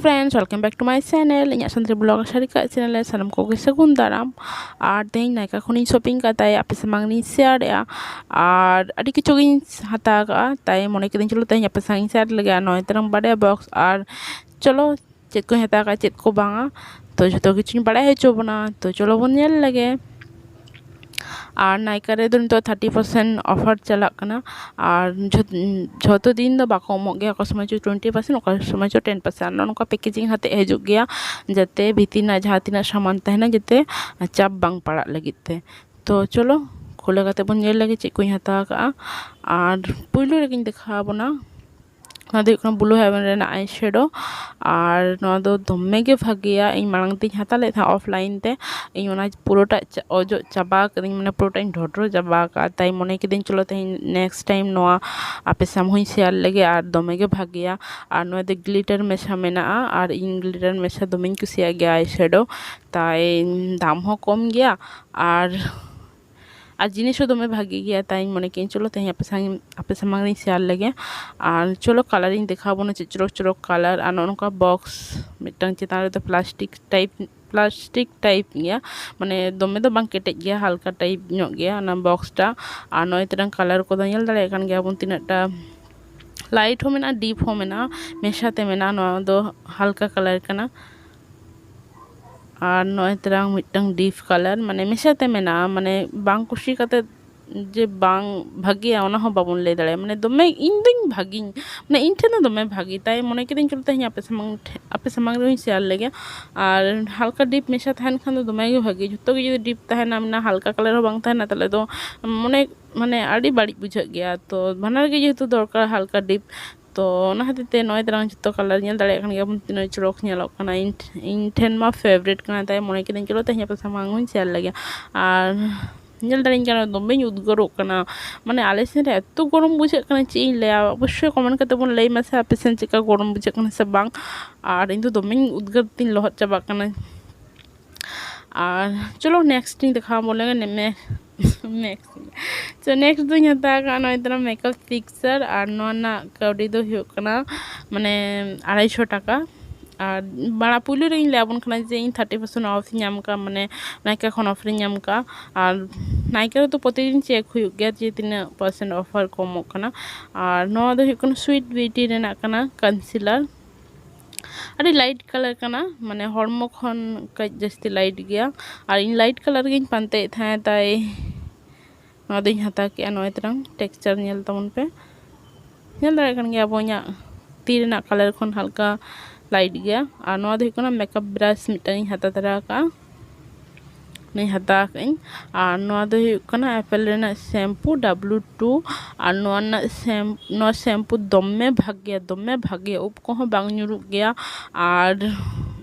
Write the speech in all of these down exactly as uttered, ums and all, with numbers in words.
Friends, welcome back to my channel. ᱤᱧᱟᱹᱜ Santali blog Sarika channel ᱨᱮ ᱥᱟᱱᱟᱢ ᱠᱚᱜᱮ ᱥᱟᱹᱜᱩᱱ ᱫᱟᱨᱟᱢ᱾ ᱟᱨ ᱛᱮᱦᱮᱧ ᱱᱟᱭᱠᱟ ᱠᱷᱚᱱᱤᱧ ᱥᱚᱯᱤᱝ ᱠᱟᱫ ᱛᱟᱭ ᱟᱯᱮ ᱥᱟᱢᱟᱝ ᱨᱤᱧ ᱥᱮᱭᱟᱨᱮᱜᱼᱟ᱾ ᱟᱨ ᱟᱹᱰᱤ ᱠᱤᱪᱷᱩ ᱜᱤᱧ ᱦᱟᱛᱟᱣ ᱠᱟᱜᱼᱟ, ᱛᱟᱭ ᱢᱚᱱᱮ ᱠᱤᱫᱟᱹᱧ ᱪᱚᱞᱚ ᱛᱮᱦᱮᱧ ᱟᱯᱮ ᱥᱟᱢᱟᱝ ᱤᱧ ᱥᱮᱭᱟᱨ ᱞᱮᱜᱮ᱾ ᱟᱨ ᱱᱚᱜᱼᱚᱭ ᱛᱟᱨᱟᱝ ᱵᱟᱨᱭᱟ ᱵᱚᱠᱥ, ᱟᱨ ᱪᱚᱞᱚ ᱪᱮᱫ ᱠᱚᱧ ᱦᱟᱛᱟᱣ ᱠᱟᱜᱼᱟ, ᱪᱮᱫ ᱠᱚ ᱵᱟᱝᱟ, ᱛᱚ ᱡᱷᱚᱛᱚ ᱠᱤᱪᱷᱩᱧ ᱵᱟᱲᱟᱭ ᱦᱚᱪᱚ ᱵᱚᱱᱟ᱾ ᱛᱚ ᱪᱚᱞᱚ ᱵᱚᱱ ᱧᱮᱞ ᱞᱮᱜᱮ᱾ ᱟᱨ ᱱᱟᱭᱠᱟ ᱨᱮᱫᱚ ᱱᱤᱛᱚᱜ thirty percent offer ᱪᱟᱞᱟᱜ ᱠᱟᱱᱟ᱾ ᱟᱨ ᱡᱷᱚᱛ- ᱡᱷᱚᱛᱚ ᱫᱤᱱ ᱫᱚ ᱵᱟᱠᱚ ᱮᱢᱚᱜ ᱜᱮᱭᱟ, ᱚᱠᱟ ᱥᱚᱢᱚᱭ ᱪᱚ twenty percent, ᱚᱠᱟ ᱥᱚᱢᱚᱭ ᱪᱚ ten percent᱾ ᱟᱨ ᱱᱚᱜᱼᱚ ᱱᱚᱝᱠᱟ packaging ᱠᱟᱛᱮ ᱦᱤᱡᱩᱜ ᱜᱮᱭᱟ, ᱡᱟᱛᱮ ᱵᱷᱤᱛᱤᱨ ᱨᱮᱱᱟᱜ ᱡᱟᱦᱟᱸ ᱛᱤᱱᱟᱹᱜ ᱥᱟᱢᱟᱱ ᱛᱟᱦᱮᱱᱟ ᱡᱟᱛᱮ ᱪᱟᱯ ᱵᱟᱝ ᱯᱟᱲᱟᱜ ᱞᱟᱹᱜᱤᱫ ᱛᱮ᱾ ᱛᱚ ᱪᱚᱞᱚ ᱠᱷᱩᱞᱟᱹ ᱠᱟᱛᱮ ᱵᱚᱱ ᱧᱮᱞ ᱞᱮᱜᱮ ᱪᱮᱫ ᱠᱚᱧ ᱦᱟᱛᱟᱣ ᱠᱟᱜᱼᱟ᱾ ᱟᱨ ᱯᱩᱭᱞᱩ ᱨᱮᱜᱮᱧ ᱫᱮᱠᱷᱟᱣ ᱟᱵᱚᱱᱟ, ᱱᱚᱣᱟ ᱫᱚ ᱦᱩᱭᱩᱜ ᱠᱟᱱᱟ Blue Heaven ᱨᱮᱱᱟᱜ eye shadow᱾ ᱟᱨ ᱱᱚᱣᱟ ᱫᱚ ᱫᱚᱢᱮ ᱜᱮ ᱵᱷᱟᱜᱮᱭᱟ᱾ ᱤᱧ ᱢᱟᱲᱟᱝ ᱛᱮᱧ ᱦᱟᱛᱟᱣ ᱞᱮᱫ ᱛᱟᱦᱮᱸᱫ offline ᱛᱮ᱾ ᱤᱧ ᱚᱱᱟ ᱯᱩᱨᱟᱹᱴᱟ ᱪᱟ- ᱚᱡᱚᱜ ᱪᱟᱵᱟ ᱠᱟᱹᱫᱟᱹᱧ, ᱢᱟᱱᱮ ᱯᱩᱨᱟᱹᱴᱟᱧ ᱰᱷᱚᱰᱨᱚ ᱪᱟᱵᱟ ᱠᱟᱜᱼᱟ᱾ ᱛᱟᱭ ᱢᱚᱱᱮ ᱠᱤᱫᱟᱹᱧ ᱪᱚᱞᱚ ᱛᱮᱦᱮᱧ next time ᱱᱚᱣᱟ ᱟᱯᱮ ᱥᱟᱢᱟᱝ ᱦᱚᱸᱧ ᱥᱮᱭᱟᱨ ᱞᱮᱜᱮ᱾ ᱟᱨ ᱫᱚᱢᱮ ᱜᱮ ᱵᱷᱟᱜᱮᱭᱟ᱾ ᱟᱨ ᱱᱚᱣᱟ ᱫᱚ glitter ᱢᱮᱥᱟ ᱢᱮᱱᱟᱜᱼᱟ, ᱟᱨ ᱤᱧ glitter ᱢᱮᱥᱟ ᱫᱚᱢᱮᱧ ᱠᱩᱥᱤᱭᱟᱜ ᱜᱮᱭᱟ eye shadow᱾ ᱛᱟᱭ ᱫᱟᱢ ᱦᱚᱸ ᱠᱚᱢ ᱜᱮᱭᱟ, ᱟᱨ ᱟᱨ ᱡᱤᱱᱤᱥ ᱦᱚᱸ ᱫᱚᱢᱮ ᱵᱷᱟᱜᱮ ᱜᱮᱭᱟ᱾ ᱛᱟᱭ ᱢᱚᱱᱮ ᱠᱮᱫᱟᱹᱧ ᱪᱚᱞᱚ ᱛᱮᱦᱮᱧ ᱟᱯᱮ ᱥᱟᱝ ᱟᱯᱮ ᱥᱟᱢᱟᱝ ᱨᱤᱧ ᱥᱮᱭᱟᱨ ᱞᱮᱜᱮ᱾ ᱟᱨ ᱪᱚᱞᱚ ᱠᱟᱞᱟᱨᱤᱧ ᱫᱮᱠᱷᱟᱣ ᱵᱚᱱᱟ, ᱪᱮᱫ ᱪᱚᱨᱚᱠ ᱪᱚᱨᱚᱠ ᱠᱟᱞᱟᱨ᱾ ᱟᱨ ᱱᱚᱜᱼᱚ ᱱᱚᱝᱠᱟ ᱵᱚᱠᱥ ᱢᱤᱫᱴᱟᱝ ᱪᱮᱛᱟᱱ ᱨᱮᱫᱚ plastic type, plastic type ᱜᱮᱭᱟ, ᱢᱟᱱᱮ ᱫᱚᱢᱮ ᱫᱚ ᱵᱟᱝ ᱠᱮᱴᱮᱡ ᱜᱮᱭᱟ, ᱦᱟᱞᱠᱟ type ᱧᱚᱜ ᱜᱮᱭᱟ ᱚᱱᱟ ᱵᱚᱠᱥᱴᱟ᱾ ᱟᱨ ᱱᱚᱜᱼᱚᱭ ᱛᱮᱨᱟᱝ ᱠᱟᱞᱟᱨ ᱠᱚᱫᱚ ᱧᱮᱞ ᱫᱟᱲᱮᱭᱟᱜ ᱠᱟᱱ ᱜᱮᱭᱟ ᱵᱚᱱ ᱛᱤᱱᱟᱹᱜ ᱴᱟ light ᱦᱚᱸ ᱢᱮᱱᱟᱜᱼᱟ, deep ᱦᱚᱸ ᱢᱮᱱᱟᱜᱼᱟ, ᱢᱮᱥᱟ ᱛᱮ ᱢᱮᱱᱟᱜᱼᱟ᱾ ᱱᱚᱣᱟ ᱫᱚ ᱦᱟᱞᱠᱟ ᱠᱟᱞᱟᱨ ᱠᱟᱱᱟ᱾ ᱟᱨ ᱱᱚᱜᱼᱚᱭ ᱛᱮᱨᱟᱝ ᱢᱤᱫᱴᱟᱝ deep colour, ᱢᱟᱱᱮ ᱢᱮᱥᱟ ᱛᱮ ᱢᱮᱱᱟᱜᱼᱟ, ᱢᱟᱱᱮ ᱵᱟᱝ ᱠᱩᱥᱤ ᱠᱟᱛᱮ ᱡᱮ ᱵᱟᱝ ᱵᱷᱟᱜᱮᱭᱟ ᱚᱱᱟ ᱦᱚᱸ ᱵᱟᱵᱚᱱ ᱞᱟᱹᱭ ᱫᱟᱲᱮᱭᱟᱜᱼᱟ᱾ ᱢᱟᱱᱮ ᱫᱚᱢᱮ ᱤᱧ ᱫᱩᱧ ᱵᱷᱟᱜᱤᱧ, ᱢᱟᱱᱮ ᱤᱧ ᱴᱷᱮᱱ ᱫᱚ ᱫᱚᱢᱮ ᱵᱷᱟᱜᱮ, ᱛᱟᱭ ᱢᱚᱱᱮ ᱠᱤᱫᱟᱹᱧ ᱪᱚᱞᱚ ᱛᱮᱦᱮᱧ ᱟᱯᱮ ᱥᱟᱢᱟᱝ ᱴᱷᱮ- ᱟᱯᱮ ᱥᱟᱢᱟᱝ ᱨᱮᱦᱚᱸᱧ ᱥᱮᱭᱟᱨ ᱞᱮᱜᱮ᱾ ᱟᱨ ᱦᱟᱞᱠᱟ deep ᱢᱮᱥᱟ ᱛᱟᱦᱮᱱ ᱠᱷᱟᱱ ᱫᱚ ᱫᱚᱢᱮ ᱜᱮ ᱵᱷᱟᱜᱮ, ᱡᱷᱚᱛᱚ ᱜᱮ ᱡᱩᱫᱤ deep ᱛᱟᱦᱮᱱᱟ, ᱢᱟᱱᱮ ᱦᱟᱞᱠᱟ colour ᱦᱚᱸ ᱵᱟᱝ ᱛᱟᱦᱮᱱᱟ, ᱛᱟᱦᱚᱞᱮ ᱫᱚ ᱢᱚᱱᱮ ᱢᱟᱱᱮ ᱟᱹᱰᱤ ᱵᱟᱹᱲᱤᱡ ᱵᱩᱡᱷᱟᱹᱜ ᱜᱮᱭᱟ᱾ ᱛᱚ ᱵᱟᱱᱟᱨ ᱜᱮ ᱡᱮᱦᱮᱛᱩ ᱫᱚᱨᱠᱟᱨ ᱦᱟᱞᱠᱟ deep, ᱛᱚ ᱚᱱᱟ ᱠᱷᱟᱹᱛᱤᱨ ᱛᱮ ᱱᱚᱜᱼᱚᱭ ᱛᱟᱨᱟᱝ ᱡᱷᱚᱛᱚ colour ᱧᱮᱞ ᱫᱟᱲᱮᱭᱟᱜ ᱠᱟᱱ ᱜᱮᱭᱟ ᱵᱚᱱ ᱛᱤᱱᱟᱹᱜ ᱪᱚᱨᱚᱠ ᱧᱮᱞᱚᱜ ᱠᱟᱱᱟ᱾ ᱤᱧ ᱤᱧ ᱴᱷᱮᱱ ᱢᱟ favourite ᱠᱟᱱᱟ, ᱛᱟᱭ ᱢᱚᱱᱮ ᱠᱤᱫᱟᱹᱧ ᱪᱚᱞᱚ ᱛᱮᱦᱮᱧ ᱟᱯᱮ ᱥᱟᱢᱟᱝ ᱦᱚᱸᱧ ᱥᱮᱭᱟᱨ ᱞᱮᱜᱮ᱾ ᱟᱨ ᱧᱮᱞ ᱫᱟᱲᱮᱧ ᱠᱟᱱᱟ ᱫᱚᱢᱮᱧ ᱩᱫᱽᱜᱟᱹᱨᱚᱜ ᱠᱟᱱᱟ, ᱢᱟᱱᱮ ᱟᱞᱮ ᱥᱮᱱ ᱨᱮ ᱮᱛᱚ ᱜᱚᱨᱚᱢ ᱵᱩᱡᱷᱟᱹᱜ ᱠᱟᱱᱟ, ᱪᱮᱫ ᱤᱧ ᱞᱟᱹᱭᱟ᱾ ᱚᱵᱚᱥᱥᱳᱭ comment ᱠᱟᱛᱮ ᱵᱚᱱ ᱞᱟᱹᱭ ᱢᱟᱥᱮ ᱟᱯᱮ ᱥᱮᱱ ᱪᱮᱫᱠᱟ ᱜᱚᱨᱚᱢ ᱵᱩᱡᱷᱟᱹᱜ ᱠᱟᱱᱟ ᱥᱮ ᱵᱟᱝ᱾ ᱟᱨ ᱤᱧ ᱫᱚ ᱫᱚᱢᱮᱧ ᱩᱫᱽᱜᱟᱹᱨ ᱛᱤᱧ ᱞᱚᱦᱚᱫ ᱪᱟᱵᱟᱜ ᱠᱟᱱᱟ᱾ ᱟᱨ ᱪᱚᱞᱚ next ᱤᱧ ᱫᱮᱠᱷᱟᱣ ᱵᱚᱱ ᱞᱮᱜᱮ᱾ ᱢᱮ next ᱛᱚ next ᱫᱚᱧ ᱦᱟᱛᱟᱣ ᱠᱟᱜᱼᱟ ᱱᱚᱜᱼᱚᱭ ᱛᱟᱨᱟ makeup fixer᱾ ᱟᱨ ᱱᱚᱣᱟ ᱨᱮᱱᱟᱜ ᱠᱟᱹᱣᱰᱤ ᱫᱚ ᱦᱩᱭᱩᱜ ᱠᱟᱱᱟ ᱢᱟᱱᱮ ᱟᱲᱟᱭᱥᱚ ᱴᱟᱠᱟ᱾ ᱟᱨ ᱢᱟᱲᱟᱝ ᱯᱩᱭᱞᱩ ᱨᱮᱧ ᱞᱟᱹᱭ ᱟᱵᱚᱱ ᱠᱟᱱᱟ ᱡᱮ ᱤᱧ thirty percent off ᱤᱧ ᱧᱟᱢ ᱠᱟᱜᱼᱟ, ᱢᱟᱱᱮ ᱱᱟᱭᱠᱟ ᱠᱷᱚᱱ offer ᱤᱧ ᱧᱟᱢ ᱠᱟᱜᱼᱟ᱾ ᱟᱨ ᱱᱟᱭᱠᱟ ᱨᱮᱫᱚ ᱯᱨᱚᱛᱤᱫᱤᱱ check ᱦᱩᱭᱩᱜ ᱜᱮᱭᱟ ᱡᱮ ᱛᱤᱱᱟᱹᱜ percent offer ᱠᱚ ᱮᱢᱚᱜ ᱠᱟᱱᱟ᱾ ᱟᱨ ᱱᱚᱣᱟ ᱫᱚ ᱦᱩᱭᱩᱜ ᱠᱟᱱᱟ Sweet Beauty ᱨᱮᱱᱟᱜ ᱠᱟᱱᱟ concealer᱾ ᱟᱹᱰᱤ light colour ᱠᱟᱱᱟ, ᱢᱟᱱᱮ ᱦᱚᱲᱢᱚ ᱠᱷᱚᱱ ᱠᱟᱹᱡ ᱡᱟᱹᱥᱛᱤ light ᱜᱮᱭᱟ᱾ ᱟᱨ ᱤᱧ light colour ᱜᱤᱧ ᱯᱟᱱᱛᱮᱭᱮᱫ ᱛᱟᱦᱮᱸᱫ, ᱛᱟᱭ ᱱᱚᱣᱟ ᱫᱚᱧ ᱦᱟᱛᱟᱣ ᱠᱮᱜᱼᱟ᱾ ᱱᱚᱜᱼᱚᱭ ᱛᱟᱨᱟᱝ texture ᱧᱮᱞ ᱛᱟᱵᱚᱱ ᱯᱮ, ᱧᱮᱞ ᱫᱟᱲᱮᱭᱟᱜ ᱠᱟᱱ ᱜᱮᱭᱟ ᱵᱚ, ᱤᱧᱟᱹᱜ ᱛᱤ ᱨᱮᱱᱟᱜ colour ᱠᱷᱚᱱ ᱦᱟᱞᱠᱟ light ᱜᱮᱭᱟ᱾ ᱟᱨ ᱱᱚᱣᱟ ᱫᱚ ᱦᱩᱭᱩᱜ ᱠᱟᱱᱟ makeup brush ᱢᱤᱫᱴᱟᱝ ᱤᱧ ᱦᱟᱛᱟᱣ ᱛᱚᱨᱟ ᱟᱠᱟᱫᱼᱟ, ᱱᱚᱣᱟᱧ ᱦᱟᱛᱟᱣ ᱟᱠᱟᱫ ᱟᱹᱧ᱾ ᱟᱨ ᱱᱚᱣᱟ ᱫᱚ ᱦᱩᱭᱩᱜ ᱠᱟᱱᱟ Apple ᱨᱮᱱᱟᱜ shampoo W two᱾ ᱟᱨ ᱱᱚᱣᱟ ᱨᱮᱱᱟᱜ ᱥᱮᱢ ᱱᱚᱣᱟ shampoo ᱫᱚᱢᱮ ᱵᱷᱟᱜᱮᱭᱟ, ᱫᱚᱢᱮ ᱵᱷᱟᱜᱮᱭᱟ, ᱩᱵ ᱠᱚᱦᱚᱸ ᱵᱟᱝ ᱧᱩᱨᱩᱜ ᱜᱮᱭᱟ᱾ ᱟᱨ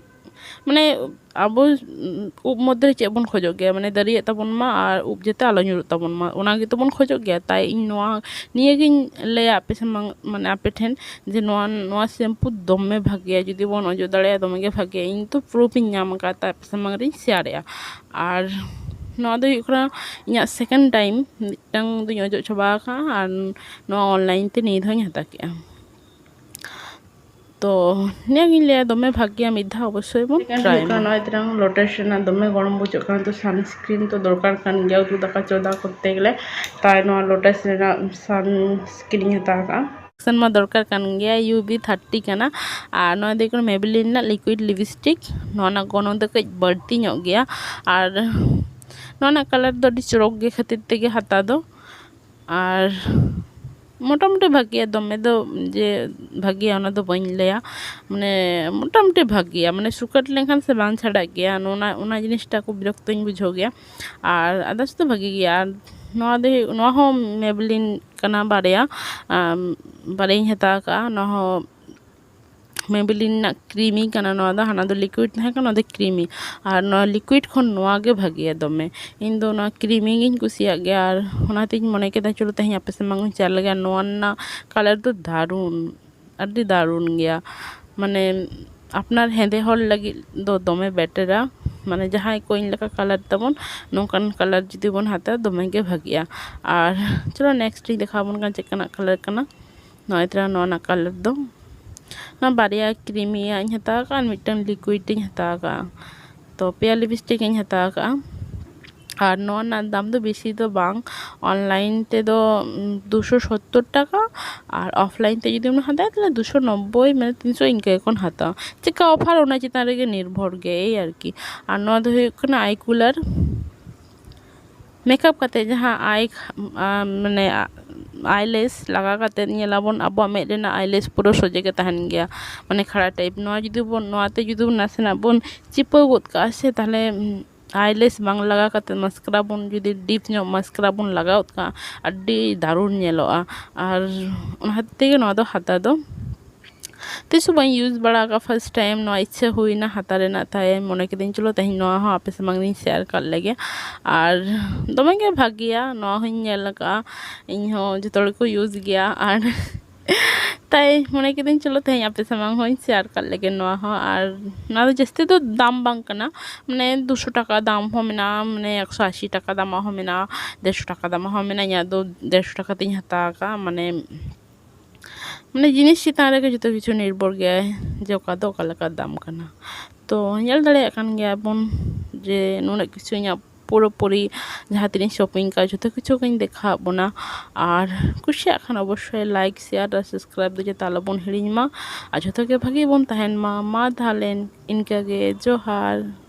ᱢᱟᱱᱮ ᱟᱵᱚ ᱩᱵ ᱢᱚᱫᱽᱫᱷᱮ ᱨᱮ ᱪᱮᱫ ᱵᱚᱱ ᱠᱷᱚᱡᱚᱜ ᱜᱮᱭᱟ, ᱢᱟᱱᱮ ᱫᱟᱹᱨᱭᱟᱹᱜ ᱛᱟᱵᱚᱱ ᱢᱟ ᱟᱨ ᱩᱵ ᱡᱟᱛᱮ ᱟᱞᱚ ᱧᱩᱨᱩᱜ ᱛᱟᱵᱚᱱ ᱢᱟ, ᱚᱱᱟ ᱜᱮᱛᱚ ᱵᱚᱱ ᱠᱷᱚᱡᱚᱜ ᱜᱮᱭᱟ᱾ ᱛᱟᱭ ᱤᱧ ᱱᱚᱣᱟ ᱱᱤᱭᱟᱹᱜᱤᱧ ᱞᱟᱹᱭᱟ ᱟᱯᱮ ᱥᱟᱢᱟᱝ, ᱢᱟᱱᱮ ᱟᱯᱮ ᱴᱷᱮᱱ, ᱡᱮ ᱱᱚᱣᱟ ᱱᱚᱣᱟ shampoo ᱫᱚᱢᱮ ᱵᱷᱟᱜᱮᱭᱟ᱾ ᱡᱩᱫᱤ ᱵᱚᱱ ᱚᱡᱚᱜ ᱫᱟᱲᱮᱭᱟᱜᱼᱟ, ᱫᱚᱢᱮ ᱜᱮ ᱵᱷᱟᱜᱮᱭᱟ᱾ ᱤᱧ ᱛᱚ proof ᱤᱧ ᱧᱟᱢ ᱟᱠᱟᱫ ᱛᱮ ᱟᱯᱮ ᱥᱟᱢᱟᱝ ᱨᱤᱧ share ᱮᱜᱼᱟ᱾ ᱟᱨ ᱱᱚᱣᱟ ᱫᱚ ᱦᱩᱭᱩᱜ ᱠᱟᱱᱟ ᱤᱧᱟᱹᱜ second time, ᱢᱤᱫᱴᱟᱝ ᱫᱚᱧ ᱚᱡᱚᱜ ᱪᱟᱵᱟ ᱟᱠᱟᱫᱼᱟ ᱟᱨ ᱱᱚᱣᱟ online ᱛᱮ ᱱᱤᱭᱟᱹ ᱫᱷᱟᱣ ᱤᱧ ᱦᱟᱛᱟᱣ ᱠᱮᱜᱼᱟ᱾ ᱛᱚ ᱱᱤᱭᱟᱹᱜᱤᱧ ᱞᱟᱹᱭᱟ, ᱫᱚᱢᱮ ᱵᱷᱟᱜᱮᱭᱟ, ᱢᱤᱫ ᱫᱷᱟᱣ ᱚᱵᱚᱥᱥᱳᱭ ᱵᱚᱱ try ᱢᱟ᱾ ᱱᱚᱜᱼᱚᱭ ᱛᱟᱨᱟᱝ Lotus ᱨᱮᱱᱟᱜ ᱫᱚᱢᱮ ᱜᱚᱨᱚᱢ ᱵᱩᱡᱷᱟᱹᱜ ᱠᱟᱱᱟ, ᱛᱚ sunscreen ᱛᱚ ᱫᱚᱨᱠᱟᱨ ᱠᱟᱱ ᱜᱮᱭᱟ ᱩᱛᱩ ᱫᱟᱠᱟ ᱪᱚᱸᱫᱟ ᱠᱚᱨᱛᱮ ᱜᱮᱞᱮ, ᱛᱟᱭ ᱱᱚᱣᱟ Lotus ᱨᱮᱱᱟᱜ sunscreen ᱤᱧ ᱦᱟᱛᱟᱣ ᱠᱟᱜᱼᱟ᱾ Sun ᱢᱟ ᱫᱚᱨᱠᱟᱨ ᱠᱟᱱ ᱜᱮᱭᱟ, U V thirty ᱠᱟᱱᱟ᱾ ᱟᱨ ᱱᱚᱣᱟ ᱫᱚ ᱦᱩᱭᱩᱜ ᱠᱟᱱᱟ Maybelline ᱨᱮᱱᱟᱜ liquid lipstick᱾ ᱱᱚᱣᱟ ᱨᱮᱱᱟᱜ ᱜᱚᱱᱚᱝ ᱫᱚ ᱠᱟᱹᱡ ᱵᱟᱹᱲᱛᱤ ᱧᱚᱜ ᱜᱮᱭᱟ᱾ ᱟᱨ ᱱᱚᱣᱟ ᱨᱮᱱᱟᱜ colour ᱫᱚ ᱟᱹᱰᱤ ᱪᱚᱨᱚᱠ ᱜᱮ ᱠᱷᱟᱹᱛᱤᱨ ᱛᱮᱜᱮ ᱦᱟᱛᱟᱣ ᱫᱚ᱾ ᱟᱨ ᱢᱚᱴᱟᱢᱩᱴᱤ ᱵᱷᱟᱜᱮᱭᱟ, ᱫᱚᱢᱮ ᱫᱚ ᱡᱮ ᱵᱷᱟᱜᱮᱭᱟ ᱚᱱᱟ ᱫᱚ ᱵᱟᱹᱧ ᱞᱟᱹᱭᱟ, ᱢᱟᱱᱮ ᱢᱚᱴᱟᱢᱩᱴᱤ ᱵᱷᱟᱜᱮᱭᱟ, ᱢᱟᱱᱮ ᱥᱩᱠᱟᱹᱴ ᱞᱮᱱᱠᱷᱟᱱ ᱥᱮ ᱵᱟᱝ ᱪᱷᱟᱰᱟᱜ ᱜᱮᱭᱟ, ᱚᱱᱟ ᱚᱱᱟ ᱡᱤᱱᱤᱥᱴᱟ ᱠᱚ ᱵᱤᱨᱚᱠᱛᱚᱧ ᱵᱩᱡᱷᱟᱹᱣ ᱜᱮᱭᱟ᱾ ᱟᱨ others ᱫᱚ ᱵᱷᱟᱜᱮ ᱜᱮᱭᱟ᱾ ᱟᱨ ᱱᱚᱣᱟ ᱫᱚ ᱦᱩᱭᱩᱜ, ᱱᱚᱣᱟ ᱦᱚᱸ Maybelline ᱠᱟᱱᱟ, ᱵᱟᱨᱭᱟ ᱟᱢ, ᱵᱟᱨᱭᱟᱧ ᱦᱟᱛᱟᱣ ᱠᱟᱜᱼᱟ᱾ ᱱᱚᱣᱟ ᱦᱚᱸ Maybelline ᱨᱮᱱᱟᱜ creamy ᱠᱟᱱᱟ ᱱᱚᱣᱟ ᱫᱚ, ᱦᱟᱱᱟ ᱫᱚ liquid ᱛᱟᱦᱮᱸ ᱠᱟᱱᱟ, ᱱᱚᱣᱟ ᱫᱚ creamy᱾ ᱟᱨ ᱱᱚᱣᱟ liquid ᱠᱷᱚᱱ ᱱᱚᱣᱟ ᱜᱮ ᱵᱷᱟᱜᱮᱭᱟ ᱫᱚᱢᱮ᱾ ᱤᱧ ᱫᱚ ᱱᱚᱣᱟ creamy ᱜᱤᱧ ᱠᱩᱥᱤᱭᱟᱜ ᱜᱮᱭᱟ, ᱟᱨ ᱚᱱᱟᱛᱤᱧ ᱢᱚᱱᱮ ᱠᱮᱫᱟ ᱪᱚᱞᱚ ᱛᱮᱦᱮᱧ ᱟᱯᱮ ᱥᱟᱢᱟᱝ ᱤᱧ share ᱞᱮᱜᱟ᱾ ᱱᱚᱣᱟ ᱨᱮᱱᱟᱜ colour ᱫᱚ ᱫᱟᱨᱩᱱ, ᱟᱹᱰᱤ ᱫᱟᱨᱩᱱ ᱜᱮᱭᱟ, ᱢᱟᱱᱮ ᱟᱯᱱᱟᱨ ᱦᱮᱸᱫᱮ ᱦᱚᱲ ᱞᱟᱹᱜᱤᱫ ᱫᱚ ᱫᱚᱢᱮ betterᱟ᱾ ᱢᱟᱱᱮ ᱡᱟᱦᱟᱸᱭ ᱠᱚ ᱤᱧ ᱞᱮᱠᱟ colour ᱛᱟᱵᱚᱱ, ᱱᱚᱝᱠᱟᱱ colour ᱡᱩᱫᱤ ᱵᱚᱱ ᱦᱟᱛᱟᱣᱟ ᱫᱚᱢᱮ ᱜᱮ ᱵᱷᱟᱜᱮᱜᱼᱟ᱾ ᱟᱨ ᱪᱚᱞᱚ next ᱤᱧ ᱫᱮᱠᱷᱟᱣ ᱟᱵᱚᱱ ᱠᱟᱱᱟ ᱪᱮᱫ ᱞᱮᱠᱟᱱᱟᱜ colour ᱠᱟᱱᱟ᱾ ᱱᱚᱜᱼᱚᱭ ᱛᱚᱨᱟ ᱱᱚᱣᱟ ᱨᱮᱱᱟᱜ colour ᱫᱚ, ᱚᱱᱟ ᱵᱟᱨᱭᱟ ᱠᱨᱤᱢᱤᱭᱟᱜ ᱤᱧ ᱦᱟᱛᱟᱣ ᱟᱠᱟᱫᱼᱟ ᱟᱨ ᱢᱤᱫᱴᱟᱝ ᱞᱤᱠᱩᱭᱤᱰ ᱤᱧ ᱦᱟᱛᱟᱣ ᱟᱠᱟᱫᱼᱟ᱾ ᱛᱚ ᱯᱮᱭᱟ ᱞᱤᱯᱥᱴᱤᱠ ᱤᱧ ᱦᱟᱛᱟᱣ ᱟᱠᱟᱫᱼᱟ᱾ ᱟᱨ ᱱᱚᱣᱟ ᱨᱮᱱᱟᱜ ᱫᱟᱢ ᱫᱚ ᱵᱮᱥᱤ ᱫᱚ ᱵᱟᱝ, ᱚᱱᱞᱟᱭᱤᱱ ᱛᱮᱫᱚ ᱩᱢ, ᱫᱩᱥᱚ ᱥᱚᱛᱛᱚᱨ ᱴᱟᱠᱟ, ᱟᱨ ᱚᱯᱷᱞᱟᱭᱤᱱ ᱛᱮ ᱡᱩᱫᱤᱢ ᱦᱟᱛᱟᱣᱟ ᱛᱟᱦᱚᱞᱮ ᱫᱩᱥᱚ ᱱᱚᱵᱵᱳᱭ, ᱢᱟᱱᱮ ᱛᱤᱱᱥᱚ ᱤᱱᱠᱟᱹ ᱜᱮᱠᱚ ᱦᱟᱛᱟᱣᱟ᱾ ᱪᱮᱫᱠᱟ ᱚᱯᱷᱟᱨ, ᱚᱱᱟ ᱪᱮᱛᱟᱱ ᱨᱮᱜᱮ ᱱᱤᱨᱵᱷᱚᱨ ᱜᱮ, ᱮᱭ ᱟᱨᱠᱤ᱾ ᱟᱨ ᱱᱚᱣᱟ ᱫᱚ ᱦᱩᱭᱩᱜ ᱠᱟᱱᱟ ᱟᱭ ᱠᱩᱞᱟᱨ᱾ ᱢᱮᱠᱟᱯ ᱠᱟᱛᱮ ᱡᱟᱦᱟᱸ ᱟᱭ, ᱟᱢ, ᱢᱟᱱᱮ ᱟᱭᱞᱮᱥ ᱞᱟᱜᱟᱣ ᱠᱟᱛᱮ ᱧᱮᱞᱟᱵᱚᱱ, ᱟᱵᱚᱣᱟᱜ ᱢᱮᱫ ᱨᱮᱱᱟᱜ ᱟᱭᱞᱮᱥ ᱯᱩᱨᱟᱹ ᱥᱚᱡᱷᱮ ᱜᱮ ᱛᱟᱦᱮᱱ ᱜᱮᱭᱟ, ᱢᱟᱱᱮ ᱠᱷᱟᱲᱟ ᱴᱟᱭᱤᱯ᱾ ᱱᱚᱣᱟ ᱡᱩᱫᱤ ᱵᱚᱱ, ᱱᱚᱣᱟᱛᱮ ᱡᱩᱫᱤ ᱵᱚᱱ ᱱᱟᱥᱮᱱᱟᱜ ᱵᱚᱱ ᱪᱤᱯᱟᱹᱣ ᱜᱚᱫ ᱠᱟᱜᱼᱟ ᱥᱮ, ᱛᱟᱦᱚᱞᱮ ᱩᱢ, ᱟᱭᱞᱮᱥ ᱵᱟᱝ ᱞᱟᱜᱟᱣ ᱠᱟᱛᱮ ᱢᱟᱥᱠᱟᱨᱟ ᱵᱚᱱ ᱡᱩᱫᱤ ᱰᱤᱯ ᱧᱚᱜ ᱢᱟᱥᱠᱟᱨᱟ ᱵᱚᱱ ᱞᱟᱜᱟᱣ ᱜᱚᱫ ᱠᱟᱜᱼᱟ, ᱟᱹᱰᱤ ᱫᱟᱨᱩᱱ ᱧᱮᱞᱚᱜᱼᱟ᱾ ᱟᱨ ᱚᱱᱟ ᱠᱷᱟᱹᱛᱤᱨ ᱛᱮᱜᱮ ᱱᱚᱣᱟ ᱫᱚ ᱦᱟᱛᱟᱣ ᱫᱚ ᱛᱤᱥ ᱦᱚᱸ ᱵᱟᱹᱧ ᱤᱭᱩᱡᱽ ᱵᱟᱲᱟ ᱟᱠᱟᱫᱼᱟ, ᱯᱷᱟᱥᱴ ᱴᱟᱭᱤᱢ ᱱᱚᱣᱟ ᱤᱪᱪᱷᱟᱹ ᱦᱩᱭᱱᱟ ᱦᱟᱛᱟᱣ ᱨᱮᱱᱟᱜ, ᱛᱟᱭ ᱢᱚᱱᱮ ᱠᱤᱫᱟᱹᱧ ᱪᱚᱞᱚ ᱛᱮᱦᱮᱧ ᱱᱚᱣᱟ ᱦᱚᱸ ᱟᱯᱮ ᱥᱟᱢᱟᱝ ᱨᱤᱧ ᱥᱮᱭᱟᱨ ᱠᱟᱜ ᱞᱮᱜᱮ᱾ ᱟᱨ ᱫᱚᱢᱮ ᱜᱮ ᱵᱷᱟᱜᱮᱭᱟ, ᱱᱚᱣᱟ ᱦᱚᱸᱧ ᱧᱮᱞ ᱟᱠᱟᱫᱼᱟ, ᱤᱧ ᱦᱚᱸ ᱡᱚᱛᱚ ᱦᱚᱲ ᱜᱮᱠᱚ ᱤᱭᱩᱡᱽ ᱜᱮᱭᱟ᱾ ᱟᱨ ᱛᱟᱭ ᱢᱚᱱᱮ ᱠᱤᱫᱟᱹᱧ ᱪᱚᱞᱚ ᱛᱮᱦᱮᱧ ᱟᱯᱮ ᱥᱟᱢᱟᱝ ᱦᱚᱸᱧ ᱥᱮᱭᱟᱨ ᱠᱟᱜ ᱞᱮᱜᱮ ᱱᱚᱣᱟ ᱦᱚᱸ᱾ ᱟᱨ ᱱᱚᱣᱟ ᱫᱚ ᱡᱟᱹᱥᱛᱤ ᱫᱚ ᱫᱟᱢ ᱵᱟᱝ ᱠᱟᱱᱟ, ᱢᱟᱱᱮ ᱫᱩᱥᱚ ᱴᱟᱠᱟ ᱫᱟᱢ ᱦᱚᱸ ᱢᱮᱱᱟᱜᱼᱟ, ᱢᱟᱱᱮ ᱮᱠᱥᱚ ᱟᱥᱤ ᱴᱟᱠᱟ ᱫᱟᱢᱟᱜ ᱦᱚᱸ ᱢᱮᱱᱟᱜᱼᱟ, ᱰᱮᱲᱥᱚ ᱴᱟᱠᱟ ᱫᱟᱢᱟᱜ ᱦᱚᱸ ᱢᱮᱱᱟᱜᱼᱟ᱾ ᱤᱧᱟᱹᱜ ᱫᱚ ᱰᱮᱲᱥᱚ ᱴᱟᱠᱟ ᱛᱤᱧ ᱦᱟᱛᱟᱣ ᱟᱠᱟᱫᱼᱟ, ᱢᱟᱱᱮ ᱢᱟᱱᱮ ᱡᱤᱱᱤᱥ ᱪᱮᱛᱟᱱ ᱨᱮᱜᱮ ᱡᱚᱛᱚ ᱠᱤᱪᱷᱩ ᱱᱤᱨᱵᱷᱚᱨ ᱜᱮᱭᱟᱭ ᱡᱮ ᱚᱠᱟ ᱫᱚ ᱚᱠᱟ ᱞᱮᱠᱟ ᱫᱟᱢ ᱠᱟᱱᱟ᱾ ᱛᱚ ᱧᱮᱞ ᱫᱟᱲᱮᱭᱟᱜ ᱠᱟᱱ ᱜᱮᱭᱟ ᱵᱚᱱ ᱡᱮ ᱱᱩᱱᱟᱹᱜ ᱠᱤᱪᱷᱩ ᱤᱧᱟᱹᱜ ᱯᱩᱨᱟᱹᱯᱩᱨᱤ ᱡᱟᱦᱟᱸ ᱛᱤᱱᱟᱹᱜ ᱤᱧ ᱥᱚᱯᱤᱝ ᱠᱟᱜᱼᱟ ᱡᱚᱛᱚ ᱠᱤᱪᱷᱩ ᱜᱤᱧ ᱫᱮᱠᱷᱟᱣᱟᱫ ᱵᱚᱱᱟ᱾ ᱟᱨ ᱠᱩᱥᱤᱭᱟᱜ ᱠᱷᱟᱱ ᱚᱵᱚᱥᱥᱳᱭ ᱞᱟᱭᱤᱠ, ᱥᱮᱭᱟᱨ ᱟᱨ ᱥᱟᱵᱥᱠᱨᱟᱭᱤᱵ ᱫᱚ ᱡᱟᱛᱮ ᱟᱞᱚᱵᱚᱱ ᱦᱤᱲᱤᱧ ᱢᱟ᱾ ᱟᱨ ᱡᱚᱛᱚ ᱜᱮ ᱵᱷᱟᱜᱤ ᱵᱚᱱ ᱛᱟᱦᱮᱱ ᱢᱟ᱾ ᱢᱟ ᱛᱟᱦᱚᱞᱮ ᱤᱱᱠᱟᱹ ᱜᱮ, ᱡᱚᱦᱟᱨ᱾